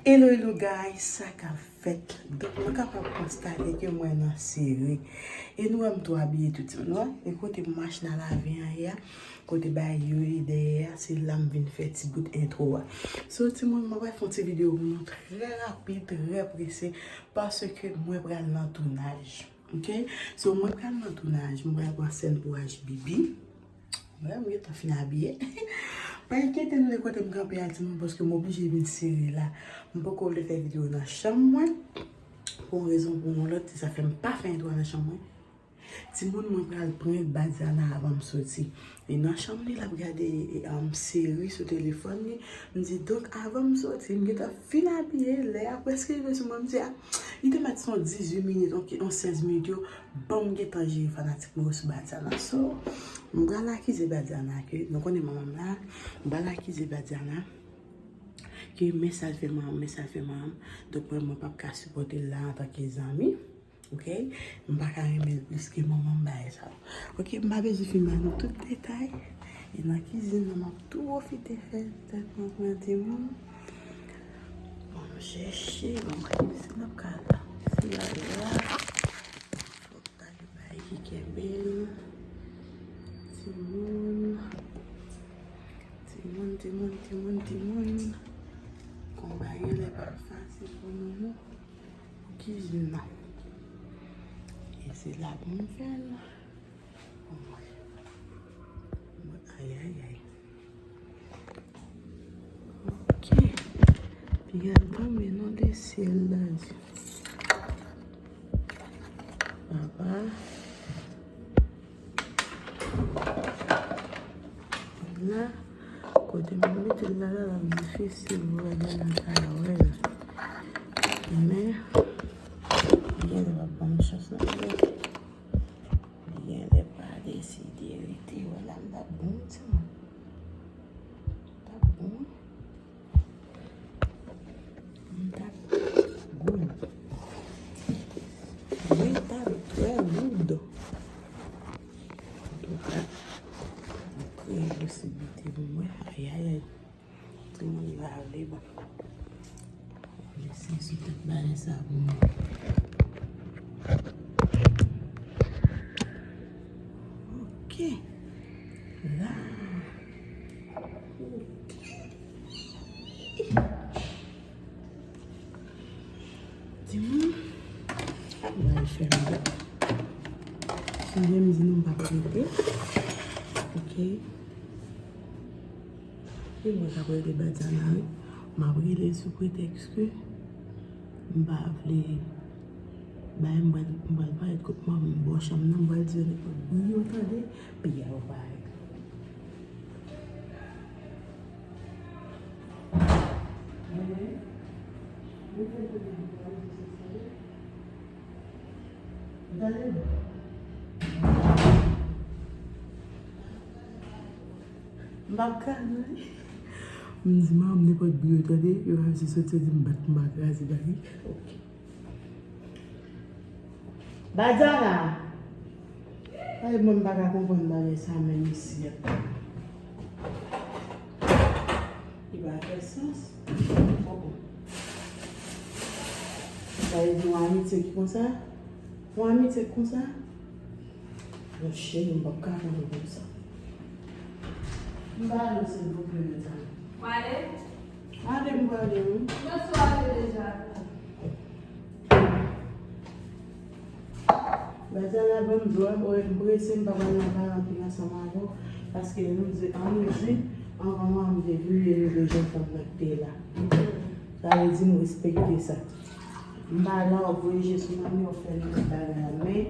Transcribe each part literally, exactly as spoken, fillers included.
Hello, hello guys, sa k ap fèt? Donk, nou kapab konstate ke mwen nan sere. E nou wè m tou abiye tou timoun, wè? E kote machin a lave an ye a, kote bagay yo ye dèyè a, se la m vin fè ti bout entwo a. So, timoun, mwen pral fè yon ti videyo pou nou trè rapid, trè prese, paske mwen pral nan tounaj. Ok? So, mwen pral nan tounaj, mwen pral pran sèn pou H B B. Wè, m gentan fin abiye. Pa enkyete nou de kote m kanpe a, timoun, paske m oblije vin sere la. M poko vle fè videyo nan chanm mwen. Pou yon rezon, pou yon lòt, se sa fè m pa fè entwo nan chanm mwen. Timoun, mwen pral prank Badiana avan m soti. E nan chanm li, l ap gade, e, um, seri sou telefòn li. M di, donk, avan m soti, m gentan fin abiye, lè a prèske rive sou mwen, m di, a, li te mèt se yon dizuit minit, yon, yon sèz minit yo, ban m gentan jere fanatik mwen yo sou Badiana. So, m pral akize Badiana ke, nou konnen manman m la, m pral akize Badiana ke men sa l fè manman m, men sa l fè manman m. Donk, mwen, mwen p ap ka sipòte l la antanke zanmi. Ok? M pa ka renmen l plis ke manman m bagay sa yo. Ok, m pa bezwen fin ba nou tout detay. E nan kizin nan, m ap tou pwofite fè tèt mwen pran timoun. Bon, m chèche, bon, m chèche, se nan kay la. Se la, la. Fòk ta gen bagay ki kenbe l. Timoun. Timoun, timoun, timoun, timoun. Konba genlè pa fasil pou nou, non. Kizin nan. E se la pou m fè l. Ay, ay, ay. Ok. Piga l tonbe nan de syèl la, Dye. Papa. La, kote m mete l la, la, l ap difisil pou Badiana ta wè l. Men, genlè l ap ban m chans nan men. Genlè pa deside rete, wè la, m t ap bon, timoun. M t ap bon. M t ap bon. Wi, m t ap trè good. Antouka, m kreye posiblite pou mwen. Ayayay. Timoun va ale, bon. Lese sou tèt bagay sa pou mwen. Ok. La. Ok. Timoun. Ap bay fè m. Sonje m di nou m p ap rete. Ok. E mwen k ap rele Badiana wi. M ap rele sou pretèks ke m pa vle bay m pral, m pral parèt kot manman m bò chanm nan, m pral di yo nenpòt bri yo tande, piga yo parèt. M p ap ka non. M di manman m nenpòt bri yo tande, yo pa vle soti di m bat m pa kraze bagay. Ok. Badiana! Ay, mwen m pa ka konprann bagay sa menm isi a. Li pa fè sans. Oh, oh. Sa vle di yon amitye ki konsa? Yon amitye ki konsa? Monchè, m p ap ka konprann konsa. M pa ale silvouplè, mezanmi. Ou ale? Ale, m prale, wi. Mwen sou ale deja. Badiana, ban m di w, ou wè m prese, m pa pral nan pale anpil ansanm avè w, paske nou di, an nou di, anvan mwen m te vini, nou deja fanm nan ki te la. Sa vle di m respekte sa. M pa la, w ap voye je sou manmi, w ap fè nenpòt bagay la, men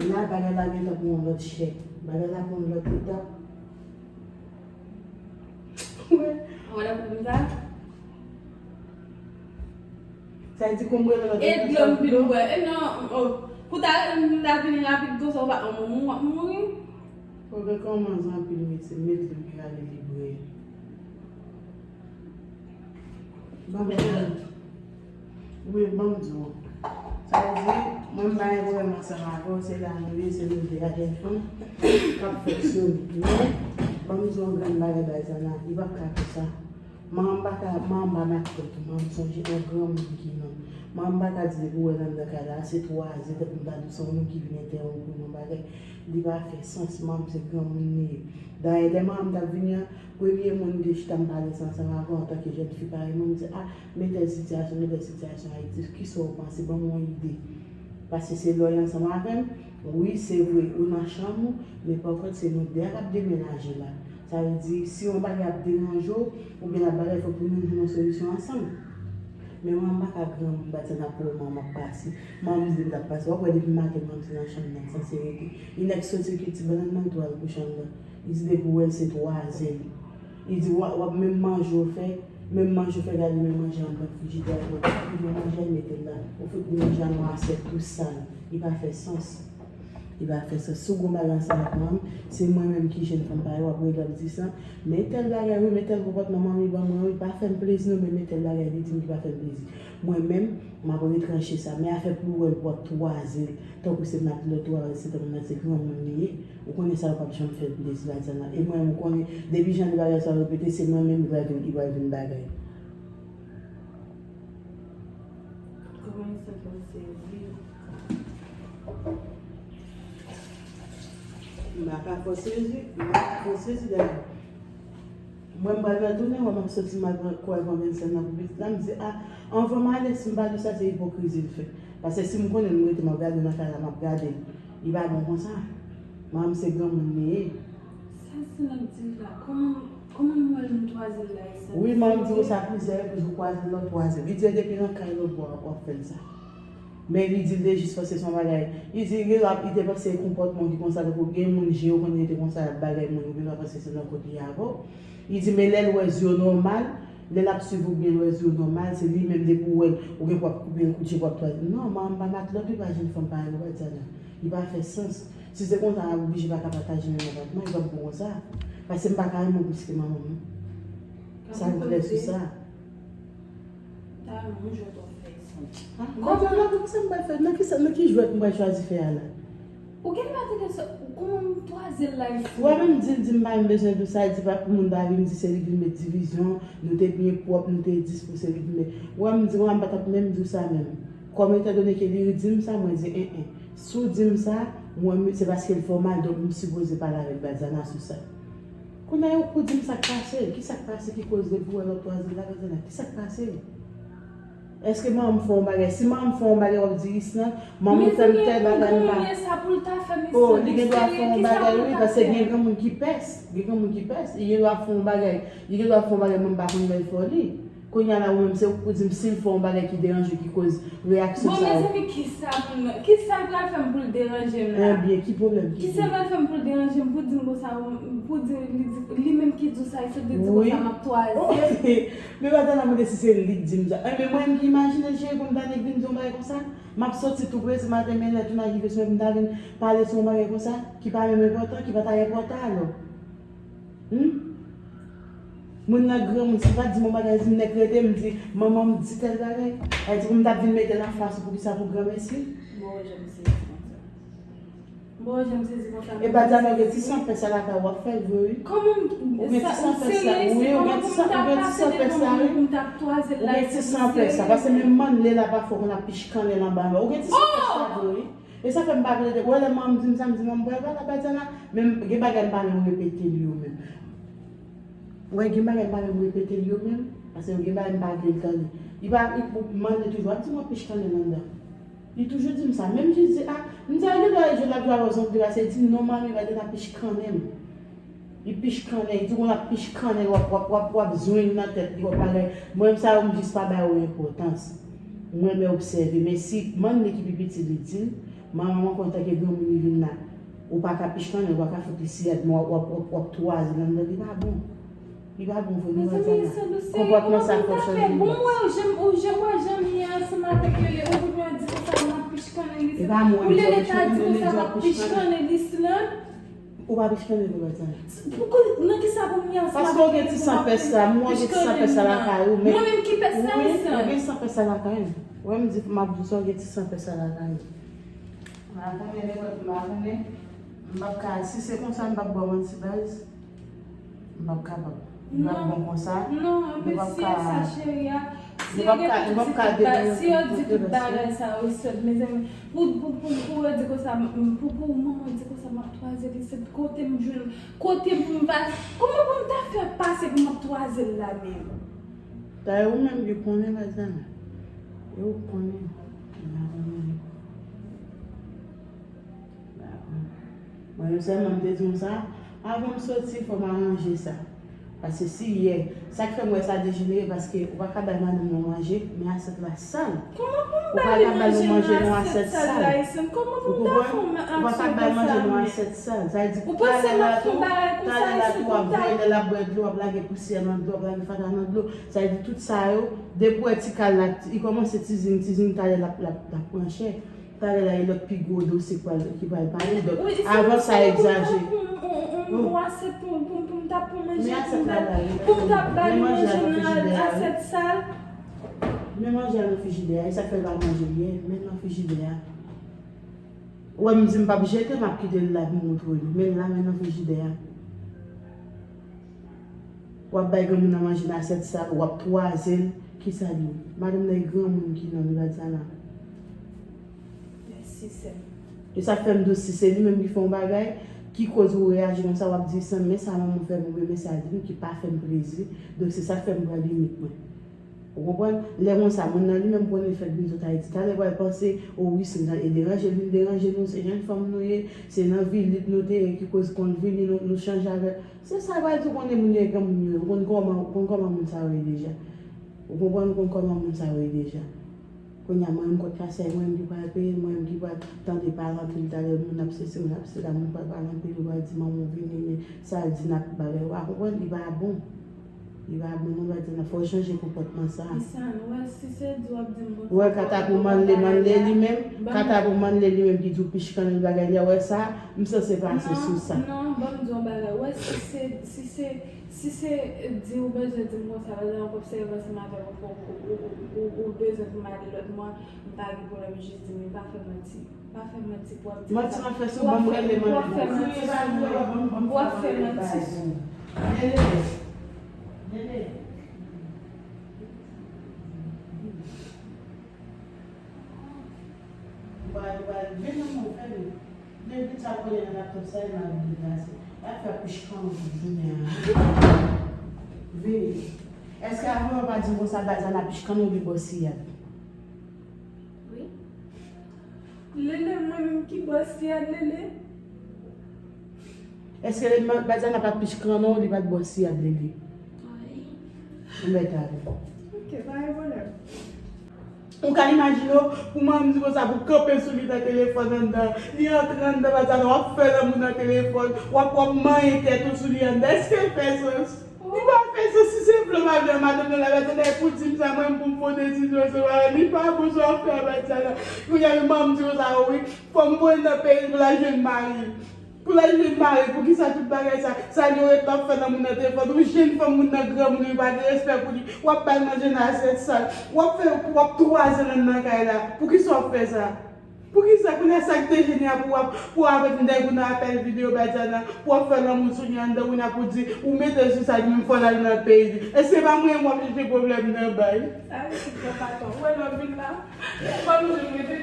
la, bagay la gentan pran yon lòt chè. Bagay la pran yon lòt etap. Wè. Wè la pou sa? Sa di konn bwè lòt. E dlo m vin bwè. E non, oh. Kou ta, m ta vini rapid konsa, w pa, w ap mouri. Fò gen kòmanse anpil, mesye, met dlo ki rale li bwè. Ban m, wi, ban m di w. Sa vle di, mwen m pa gen pwoblèm ansanm avè w, se la nou ye, se nou de a jèn fanm k ap fonksyone. Men, ban m di w yon grenn bagay, Badiana, li p ap ka konsa. Manman m pa ka, manman m pa matlòt, manman m sonje yon granmoun ki nonm. Manman m pa ka di depi w wè l anndan kay la, se twa zè, tankou m ta di w se yon moun ki vin entèwonp ou nan bagay. Li pa fè sans, manman m se granmoun li ye. Dayè, lè manman m t ap vini an, premye moun m te chita m pale sa ansanm avè w antanke jèn fi parèy mwen, m di, a, men tèl sitiyasyon, men tèl sitiyasyon Ayiti, kisa w panse, ban m yon ide. Paske se lè w ye ansanm avè m, wi, se vre, ou nan chanm ou, men pa kont se nou de a k ap demenaje la. Sa vle di, si yon bagay ap deranje w, oubyen l ap bagay, fòk nou jwenn yon solisyon ansanm. Men manman m pa ka granmoun, m pa t janm ap wè manman m ap pase. Manman m di m t ap pase. W ap wè depi maten manman m se nan chanm nan, sanse rete. Li nèk soti ki ti bannann nan, li tou al kouche anndan. Li di depi w wè l se twa zè. Li di w ap, w ap menm manje w fè, menm manje w fè gade menm manje an anndan frijidè a, ou pran tout manje a mete l la. Ou fout manje a nan asyèt tou sal. Li pa fè sans. Li pa fè sans. Si w gon bagay ansanm ak manman m, se mwen menm ki jèn fanm parèy w ap rele w ap di sa. Men tèl bagay wi, men tèl konpòtman manmi ban mwen wi, pa fè m plezi non, men men tèl bagay li di m ki pa fè m plezi. Mwen menm, m ap retranche sa. Men afè pou w wè l pou w ap twa zè l, tankou se matlòt ou a, se tankou nan se granmoun li ye. Ou konnen sa yo p ap janm fè l plezi, Badiana. E mwen menm, ou konnen, depi jan de bagay sa yo repete, se mwen menm li pral vin, li pral vin bagay. Kòman li santi l sezi? M pa ka fè w sezi, m pa ka fè w sezi dayè. Mwen m pral nan tounen, wè m ap soti, m al pran, kouri al pran Vincent nan pou pitit la, m di, a, anvan m ale, si m pa di w sa, se ipokrizi l fè. Paske si m konnen m rete, m ap gade w nan kay la, m ap gade l. Li pa bon konsa. Manman m se granmoun li ye. Sa se nan di la, kòman, kòman m wè l m twa zè l la e sa? Wi, manman m di w sa plizyè repriz, ou twa zè l la, ou twa zè l. Li di depi nan kay lòt bò a w ap fè l sa. Men li di l te jis panse se yon bagay. Li di li te panse se konpòtman ki konsa, tankou gen moun je yo konn rete konsa, y ap bagay moun, ou gentan panse se nan kot li avè w. Li di men lè l wè je w nòmal, lè l ap swiv ou byen l wè je w nòmal, se li menm depi w wè l, ou gen pou w ap koupe l kout je, pou w ap twa zè l. Non, manman m pa matlòt, li pa jèn fanm parèy ou, Badiana. Li pa fè sans. Si se konsa, m ap oblije pa ka pataje menm apatman, li p ap bon konsa. Paske m pa ka renmen w plis ke manman m. Sa m klè sou sa. Talon, yon jwèt w ap fè isit. Kòman la, poukisa m pral fè? Nan ki sa, nan ki jwèt m pral chwazi fè a la? Ou gen dwa tande sa, ou kòman m twa zè l la isit? Ou wè menm di l di m pa menm bezwen di w sa, di pa pou moun pa vin di se li ki met divizyon, nou te byen pwòp, nou te dis pou se li ki met. Ou wè m di w a, m pa t ap menm di w sa menm. Kòm etandone ke li di m sa, mwen di en en. Si w di m sa, mwen se paske l fè w mal, donk m sipoze pale avèk Badiana sou sa. Kounye a ou pou di m sa k pase, ki sa k pase ki koz depi w wè l w ap twa zè l la, Badiana, ki sa k pase? Èske manman m fè yon bagay? Si manman m fè yon bagay, w ap di Island, manman m fè m tèl bagay, m pa. Mezanmi, kòman sa pou l ta fè m? Oh, li gen dwa fè yon bagay, wi, paske gen granmoun ki pès, gen granmoun ki pès, li gen dwa fè yon bagay, li gen dwa fè yon bagay, mwen m pa konn lè l fè li. Kounye a la, ou menm, se ou k pou di m si l fè yon bagay ki deranje w, ki koz reyaksyon sa yo. Bon, mezanmi, kisa pou m, kisa l pral fè m pou l deranje m la? Ebyen, ki pwoblèm ki gen? Kisa l pral fè m pou l deranje m, pou di m konsa, pou di li, di, li menm ki di w sa, li sot di konsa, m ap twa zè l. Men Badiana mande si se li k di m sa. Enben, mwen menm ki imajine l, cheri, pou m ta nèk vin di yon bagay konsa. M ap soti tou prese maten, men lè tou nan rive sou mwen pou m ta vin pale sou yon bagay konsa, ki pa menm enpòtan, ki pa ta enpòtan alò. Hmm? Moun nan granmoun, si pa di m yon bagay, di m nèk rete, m di, manman m di tèl bagay. Sa vle di pou m ta vin mete l anfas ou, poukisa pou granmesi? Bon, jan m sezi konsa. Bon, jan m sezi konsa. E Badiana, ou gen ti sanpè sa lakay ou, w ap fè l vre, wi. Kòman m, ou gen ti sanpè sa, wi, ou gen ti sanpè sa, wi. Ou gen ti sanpè sa, paske menm mann lè la pafwa konn ap pich kannèl anba men w. Ou gen ti sanpè sa vre, wi. E sa fè m pa vle de, wè lè manman m di m sa, m di manman m pral pale a Badiana, men gen bagay m pa menm repete l yo menm. Wè, gen bagay m pa menm repete l yo menm, paske gen bagay m pa vle l tande. Li pa, li, manman li toujou ap di m w ap pich kannèl anndan. Li toujou di m sa, menm jis di, a, m di a, gen dwa jodi l ap jwe avè w zonbi la, se di non manmi, Badiana pich kannèl. Li pich kannèl, li di w konn ap pich kannèl, w ap, w ap, w ap, w ap zwenn nan tèt li, w ap bagay. Mwen menm sa yo, m jis pa ba yo enpòtans. Mwen renmen obsève, men si mann li ki pi piti li di l, manman mwen konn tanke granmoun li vin la, ou pa ka pich kannèl, ou pa ka fout li siyèt, men w ap, w ap, w ap, w ap twa zè l anndan, li pa bon. Li pa bon vre, non, Badiana. Konpòtman sa fò chanje. Bon, wè, jan, ou jan, wè, jan m ye ansanm avèk Lele, ou vin di konsa, m ap pich kannèl isit. Ou Lele ta di konsa, m ap pich kannèl isit la. Ou pa pich kannèl, non, Badiana. Nan kisa pou m ye ansanm avèk Lele pou m ap pich kannèl? Paske ou gen ti sanpè sa, mwen gen ti sanpè sa lakay ou, men. Mwen menm ki pès sa, wi, ou gen sanpè sa lakay ou. Wè, m di, m ap di w sa, ou gen ti sanpè sa lakay ou. M pa konnen, m pa konnen. M p ap ka, si se konsa, m p ap ba w manti, baz. M p ap kapab. Li p ap bon konsa. Non, men si e sa, cheri a, si yo gen tout di tout ba-, si yo di tout bagay sa yo sòt, mezanmi, pou, pou, pou, pou yo di konsa, m, pou, pou manman di konsa, m ap twaze li, se kote m jwenn, kote pou m pa, kòman pou m ta fè pase pou m ap twaze l la menm? Dayè, ou menm ki konnen, Bazana. E ou konnen. Mwen menm sèlman m te di w sa, avan m soti, fò m aranje sa. Paske si yè, sa k fè m wè sa dejenere, paske ou pa ka bay madanm nan manje, men asyèt la sal. Kòman pou m ba li manje nan asyèt sal la, Ayisyen? Kòman pou m ta fè yon asyèt konsa menm? Ou panse m ap fè yon bagay konsa, Ayisyen, pou m ta veye lè l ap bwè dlo, w ap lage pousyè nan dlo, w ap lage fatra nan dlo. Sa vle di tout sa yo, depi w wè ti kal la, li kòmanse tizin, tizin, talè l ap, l ap, l ap pran chè. Talè la, e lòt pi gwo dosye ki pral, ki pral pale. Donk, avan sa egzajere. Pou, pou, pou, pou, pou asyèt pou, pou, pou m ta pran manje, pou m ta, pou m ta ba li manje nan asyèt sal. Men manje a nan frijidè a, e sa k fè l pa manje l yè, men nan frijidè a. Ou wè m di m p ap jete, m ap kite l la pou m montre nou. Men l la, men nan frijidè a. W ap bay granmoun nan manje nan asyèt sal, w ap twaze l. Kisa l ye? Madanm nan e granmoun ki nonm li, Bazana. Mèsi, sè m. E sa fè m di w, si se li menm ki fè yon bagay, ki koz ou reyaji konsa, w ap di, "Sè m, men sa manman fè m," oubyen, "Men sa l di m ki pa fè m plezi." Donk, se sa k fè m pran limit mwen. Ou konprann? Lè konsa, moun nan li menm konnen l fèk vin sot Ayiti. Talè pral panse, "O wi, se jan e deranje l vin deranje nou, se jèn fanm nou ye, se nan vilit nou te ye ki koz konn vini, nou, nou chanje avè l." Se sa pral di w konnen moun yo e granmoun yo ye. Ou konn kòman, ou konn kòman moun sa yo ye deja. Ou konprann, ou konn kòman moun sa yo ye deja. Kounye a, mwen menm kòb kase a, mwen menm ki pral peye, mwen menm ki pral tande pale anpil talè, moun ap sesi, moun ap sela, moun pral pale anpil, yo pral di, "Manman w vini, men sa l di n ap bagay." Ou pa konprann, li pa bon. Li pa bon non, Bazana, fò w chanje konpòtman sa. Isan, ou wè, si se di w ap di m konsa, ou wè kata pou Manley, Manley li menm, kata pou Manley li menm ki di w pichkann li bagay li a, wè sa, m sanse pase sou sa. Non, non, ban m di w yon bagay. Ou wè, si se, si se, si se di w bezwen di m konsa, Bazana, w ap obsève ansanm avè m, ou, ou, ou, ou, ou bezwen pou m ale lòt mwa, m pa gen pwoblèm, jis di m, pa fè manti. Pa fè manti pou w ap di sa. Manti w ap fè sou mwen, m rele manti. W ap fè manti sou mwen. W ap fè manti sou mwen. Lele. Lele. Ou pa, ou pa, vin nan mwen, fè vin. Vin, vin sa w kole nan laptop sa, e m ap deplase. W ap fè pichkann tout jounen an. Vini. Èske avan w pa di m konsa, Bazana, pichkann ou li bò siyal? Wi. Lele, mwen menm ki bò siyal, Lele? Èske Bazana pa t pichkann ou, li pa t bò siyal, Lele? Wi. Ou mèt ale. Ok, pa gen pwoblèm. Ou ka imajine w, pou manman m di konsa, pou kanpe sou li nan telefòn anndan. Li antre anndan, Bazana, w ap fè lanmou nan telefòn, w ap, w ap manyen tèt ou sou li anndan. Èske l fè sans? Li pa fè sans. Si se vle madanm, madanm nan la, Bazana, e pou di m sa, mwen, pou m pran desizyon, se pa, li pa bon sa w ap fè a, Bazana. Kounye a, manman m di konsa, wi, fò m voye l nan peyi l pou l al jwenn mari l. Pou l al jwenn mari l, poukisa tout bagay sa? Sa li ret la ap fè lanmou nan telefòn, ou jèn fanm, moun nan granmoun, li pa gen respè pou li. W ap ba l manje nan asyèt sal. W ap fè, w ap twaze l anndan kay la. Poukisa w ap fè sa? Poukisa, kounye a sa k te jene a pou w ap, pou w ap vin dèyè w nan apèl videyo, Bazana, pou w ap fè lanmou sou li anndan, kounye a pou w di, ou mete l sou sa, li menm fò l al nan peyi li. Èske se pa mwen menm w ap chèche pwoblèm nan bay? Sa vle di pran baton. Ou wè lè w vin la, fò m di w mete.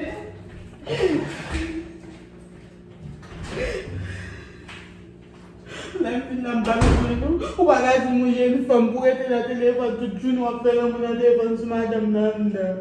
Lè m fin la, m pa bezwen nou. Ou pa ka di m ou jèn fanm pou rete nan telefòn tout jounen, w ap fè lanmou nan telefòn sou madanm nan anndan.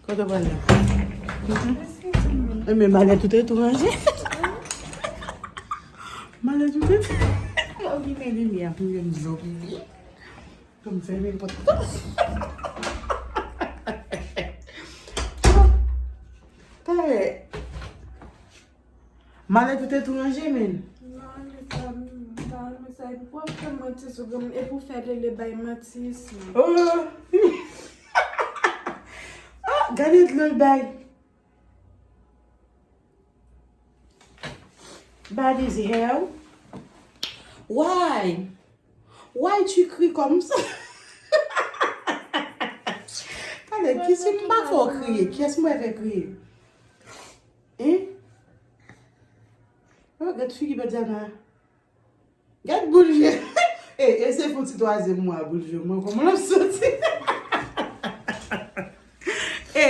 Kote w pral la? Enben, malè tout etwanje. Malè tout etwanje. Ou vin limyè pou yo di yo vini. Pou m fèmen pòt. Talè. Malè tout etwanje, men. Non, li pa, m pa renmen sa. Epi pou w ap fè manti sou granmoun, epi w fè Lele bay manti isan. Oh! Ah, gade dlo l bay. Bad is hell. Why? Why tu cries comme ça? Talè, kiyès m pa fè w kriye? Kiyès m wè fè kriye? Hein? Oh, gad figi Badiana. Gad boul je. E, e se fon ti twazyèm mwa boul je mwen kòman l ap soti. E,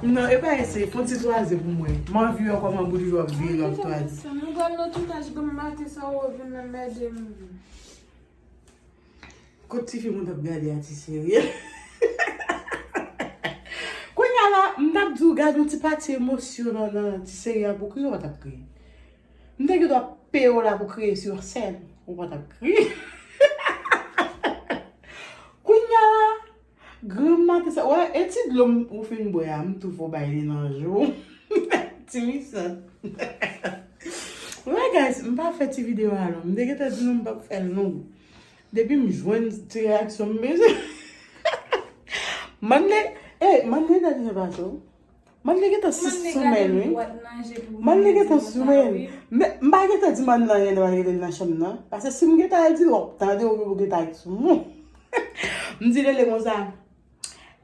non, e pa ese, fon ti twaze pou mwen. M anvi wè kòman boul je ap vire ap twaze. Mwen pral nan tounaj granm maten sa ou vin nan mède m. Kot tifi moun t ap gade a ti seri. Kounye a la, m t ap di w gade yon ti pati emosyon nan, nan ti seri a pou kriye, ou pa t ap kriye. M te gen dwa peye w la pou kriye sou sèn, ou pa t ap kriye. Kounye a la, granm maten sa, wè, e ti dlo m ou fin bwè a, m tou fè w bay li nan jou. Ti misan. Wè, guys, m pa fè ti videyo a long. M te gentan di nou m p ap fè l long. Depi m jwenn ti reyaksyon m bezwen. Manley, e, Manley ta di se pa tou. Manley gentan sou men l, wi. Manley gentan sou men l. Men, m pa gentan di Manley anyen, m pa rele l nan chanm nan. Paske si m gentan al di l, w ap tande w, ou gentan sou men. M di Lele konsa,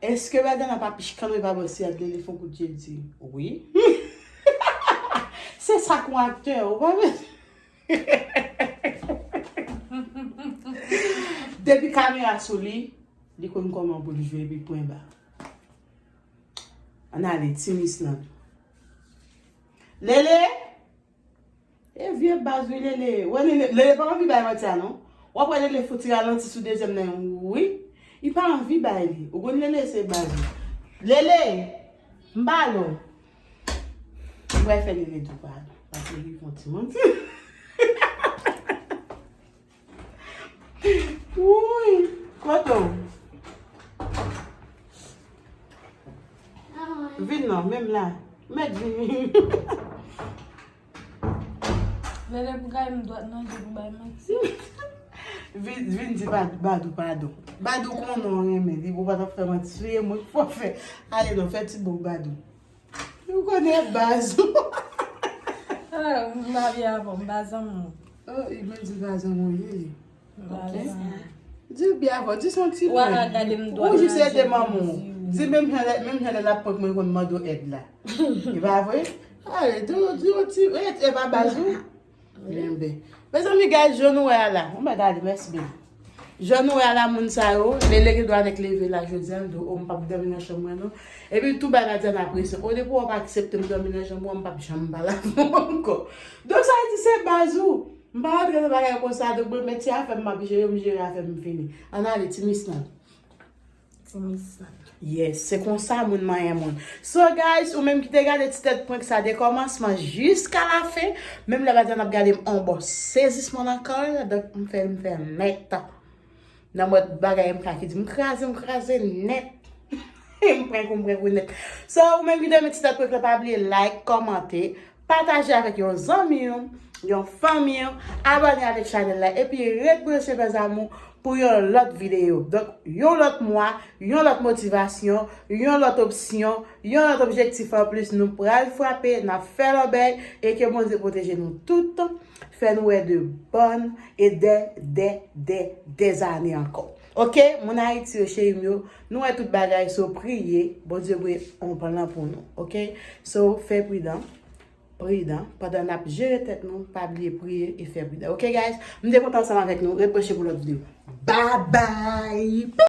èske Badiana pa pich kanpe pa bò si a Lele fè yon kout je di wi. Se sa k yon aktè, ou pa bezwen. Depi kamera sou li, li konn kòman pou l jwe epi pwen ba. Ann ale, ti mis lan. Lele! E vye baz wi Lele. Wè Lele, Lele pa anvi bay manti a non. W ap wè Lele fouti ralanti sou dezyèm nan wi. Li pa anvi bay li. Ou konn Lele se baz wi. Lele! M pale w. M pral fè Lele di w pa. Paske li fè yon ti manti. Wouy! Kote w? Vin non, menm la. Mèt vini. Lele pou kay m dwat nan je pou bay manti. Vin, vin di Ba-, Badou padon. Badou konnen w renmen li, ou pa t ap fè manti sou ye, mwen k fò fè. Ale non, fè ti boug Badou. Ou konnen baz ou. Ah, m pa byen avè w, m pa zanmi w. Oh, li menm di l pa zanmi w ye li. Ok. Di l byen avè w, di s on ti prank. Ou jis ede manman w. Di menm jan lè, menm jan lè l ap prank mwen konn mande w èd la. E pa vre? Ale, di, di yon ti, e, e pa baz ou? Enben. Mezanmi, guys, jan nou wè a la. Ou mèt ale, mèsi, baby. Jan nou wè a la, moun sa yo, Lele gen dwa nèk leve la jodi a, l di, o, m p ap dòmi nan chanm mwen, non. Epi l tou bay Badiana presyon. O, depi w ap aksepte m dòmi nan chanm ou, m p ap janm pale avè w ankò. Donk, sa vle di se baz ou. M pa rantre nan bagay konsa, donk, mwen, men ti afè m, m ap jere, m jere afè m, m fini. Ann ale, ti mis lan. Ti mis lan. Yes, se konsa moun manyen moun. So, guys, ou menm ki te gade ti tèt prank sa de kòmansman jiska la fen, menm lè Badiana ap gade m on bò sezisman nan kò l, donk m fè l, m fè nèt. Nan mòd bagay M K ki di m kraze, m kraze nèt. M prank ou, m prank ou nèt. So, ou menm ki te renmen ti tèt prank la, pa bliye like, kòmante, pataje avèk yon zanmi w, yon fanmi w, abòne avèk chanèl la, epi ret branche mes amours pou yon lòt videyo. Donk, yon lòt mwa, yon lòt motivasyon, yon lòt opsyon, yon lòt objektif anplis, nou pral frape, n ap fè lòbèy, e ke Bondye pwoteje nou tout, fè nou wè de bòn e dè, dè, dè, dè zane ankò. Oke, moun Ayiti yo, cheri m yo, nou wè tout bagay, so priye, Bondye voye on plan pou nou, oke? So, fè pridan, pridan, pandan n ap jere tèt nou, pa bliye priye e fè pridan. Oke, guys? M te kontan ansanm avèk nou, ret branche pou lòt videyo. Bye bye!